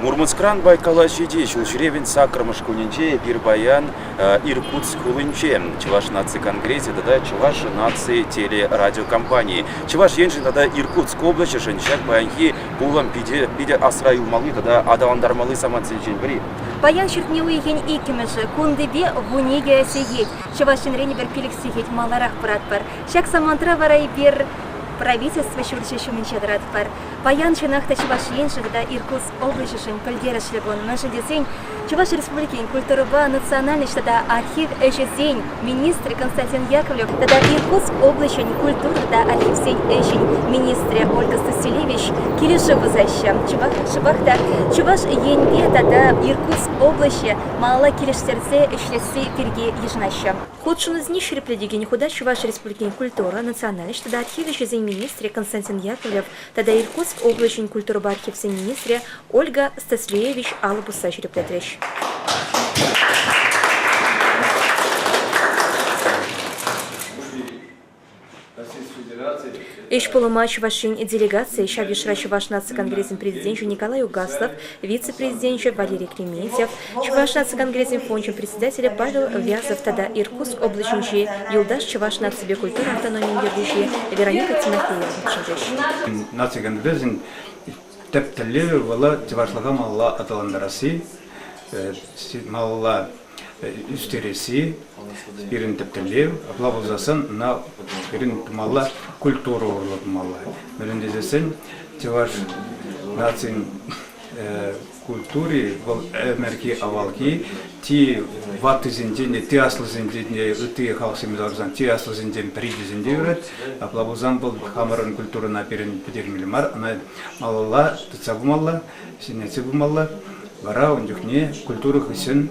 Мурманскран Байкала ҫити ҫулҫӳревӗн саккӑрмӗш кунӗнче эпир паян Иркутск хулинче Чӑваш наци конгресӗ тата Чӑваш наци телерадиокомпанийӗ Чӑваш Еншӗн тата Иркутск облаҫӗшӗн ҫак паянхи пулӑм питӗ, питӗ асра юлмалли тата аталантармалли самантсенчен пӗри. Паян ҫӗртме уйӑхӗн иккӗмӗшӗ, кунтипе 12 сехет. Чӑваш Енрен эпир 5 сехет маларах пыратпӑр. Ҫак самантра вара эпир правительство ҫурчӗ ҫумӗнче тӑратпӑр. Паян чӑнах та Чӑваш Еншӗн тата Иркутск облаҫӗшӗн пӗлтерӗшлӗ кун, мӗншӗн тесен Чӑваш Республикин культурӑпа национальноҫ тата архив ӗҫӗсен министрӗ Константин Яковлев тата Иркутск облаҫӗн культура тата архивсен ӗҫӗн министрӗ Ольга Стасилевич килӗшӳ пӑсаҫҫӗ. Шӑпах та Чӑваш Енпе тата Иркутск облаҫӗ малалла килӗштерсе ӗҫлесси пирки йышӑнаҫҫӗ. Хутшӑнусене ҫирӗплетекен хута Чӑваш Республикин культура, национальноҫ тата архив ӗҫӗсен министрӗ Константин Яковлев тата Иркутск облаҫӗн культурӑпа архивсен министрӗ Ольга Стаслеевич алӑ пусса ҫирӗплетрӗҫ. Ӗҫ пулӑма Чӑваш Ен делегацийӗ ҫав йышра Чӑваш наци конгресӗн президенчӗ Николай Угаслов, вице-президенчӗ Валерий Клементьев, Чӑваш наци конгресӗн фончӗн председателӗ Павел Вязов тата Иркутск облаҫӗнчи Юлташ чӑваш наципе культура автономийӗн ертӳҫи Вероника Тимофеева хутшӑнчӗҫ. Наци конгресӗн тӗп тӗллевӗ вӑл чӑвашлӑха малалла аталантарасси, малалла ӳстересси пирӗн тӗп тӗллев. Апла пулсассӑн ӑна пирӗн тумалла культура урлӑ тумалла. Мӗншӗн тесессӗн чӑваш нацин культури вӑл ӗмӗрхи авалхи ти ваттисенчен те, ти аслисенчен те, ытти халӑхсемпе таврсан ти аслисенчен пӗри тесен те юрать. Апла пулсан вӑл хамӑрӑн культурӑна пирӗн пӗтермелле мар, ӑна малалла тытса пымалла, ҫӗнетсе пымалла. Вара ун чухне культура хыҫҫӑн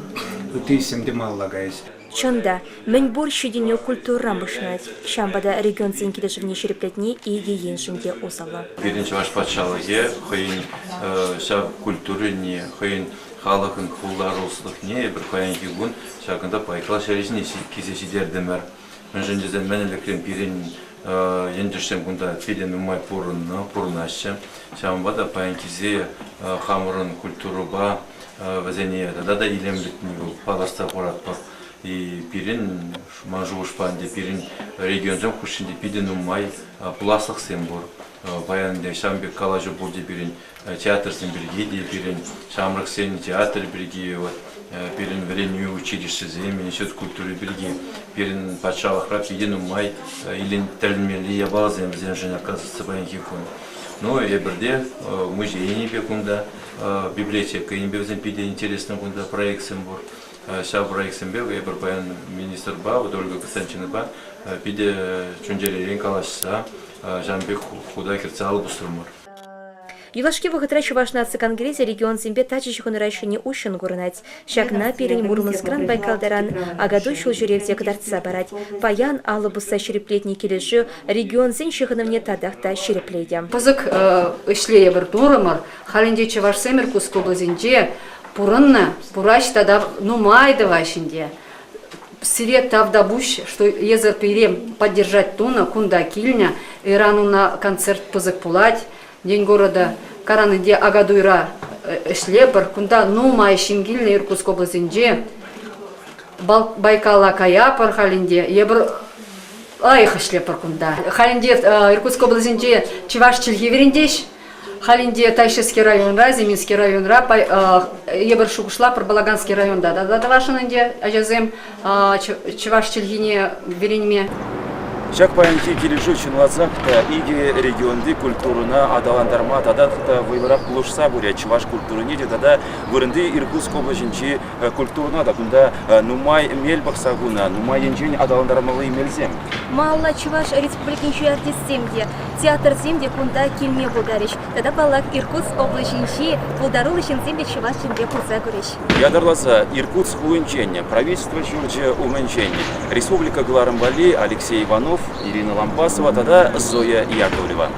ытти ӗҫсем те малалла кайӗҫ. Чӑн та, мӗнпур ҫитӗнӳ культурӑран пуҫланать. Ҫавӑнпа та регионсен килӗшӗвне ҫирӗплетни икӗ еншӗн те усӑллӑ. Пирӗн Чӑваш патшалӑхӗ хӑйӗн ҫав культурине, хӑйӗн халӑхӑн пултарулӑхне эпир паянхи кун ҫакӑнта Байкал ҫӗрӗ ҫине килсе ҫитертӗмӗр. Мӗншӗн тесен мӗн ӗлӗкрен пирӗн ентешсем кунта питӗ нумай пурӑннӑ, пурӑнаҫҫӗ. Ҫавӑнпа та паян килсе хамӑрӑн культурӑпа вӗсене тата та илемлетни палӑртса хуратпӑр. И пирӗн, ман шухӑшпа ӗнтӗ, пирӗн регионсем хушшинче питӗ нумай пуласлӑхсем пур. Паян ӗнтӗ ҫавӑн пек калаҫу пулчӗ пирӗн театрсем пирки те, пирӗн ҫамрӑксен театрӗ пирки, вот, пирӗн вӗренӳ училищисем, институт культури пирки. Пирӗн патшалӑхра питӗ нумай тӗлӗнмелли япаласем вӗсемшӗн, оказывается, паянхи кун. Ну, эпир те музей енӗпе кунта, библиотека енӗпе вӗсем питӗ интереслӗ кунта проектсем пур. Ҫав проектсемпе эпир паян министрпа, вот Ольга Константиновнӑпа питӗ чун-чӗререн калаҫса ҫавӑн пек хута кӗртсе алӑ пусрӑмӑр. Юлашки вӑхӑтра Чӑваш наци конгресӗ регионсемпе тачӑ ҫыхӑнура ӗҫлени уҫҫӑн курӑнать. Ҫакна пирӗн Мурманскран Байкалтаран Акатуй ҫулҫӳрев те кӑтартса парать. Паян алӑ пусса ҫирӗплетнӗ килӗшӳ регионсен ҫыхӑнӑвне татах та ҫирӗплетӗ. Пысӑк ӗҫле эпир турӑмӑр. Халь ӗнтӗ чӑвашсем Иркутск облаҫӗнче пурӑннӑ, пураҫ тата нумай тӑваҫ ӗнтӗ. Сире тавтапуҫ, что эсӗр пире поддержать тунӑ, кунта килнӗ. Ыран уна концерт пысӑк пулать. День города Караныде Акатуйра ӗҫлепӗр. Кунта нумай ҫын килнӗ Иркутск облаҫӗнче. Байкала каяпӑр халь ӗнтӗ. Эпир лайӑх ӗҫлепӗр кунта. Халь ӗнтӗ Иркутск облаҫӗнче чӑваш чӗлхи вӗрентеҫ. Халь ӗнтӗ Тайшетский районра, Зиминский районра, эпир шухӑшлатпӑр Балаганский районта та тӑвасшӑн ӗнтӗ ачасем чӑваш чӗлхине вӗренме. Ҫак паянхи килӗшӳ чӑнласах та икӗ регионти культурӑна аталантарма тата та вӑйлӑрах пулӑшса пырать. Чӑваш культурине те тата вырӑнти Иркутск облаҫӗнчи культурӑна та кунта нумай мел пӑхса хунӑ, нумай енчен аталантармалли мелсем. Малалла Чӑваш Республикинчи артистсем те, театрсем те кунта килме пултарӗҫ. Тата, паллах, Иркутск облаҫӗнчи пултаруллӑ ҫынсем те Чӑваш Енре пулса курӗҫ. Ятарласа Иркутск хулинчен, правительство ҫурчӗ умӗнчен республика кӑларӑм валли Алексей Иванов, Ирина Лампасова тата Зоя Яковлева.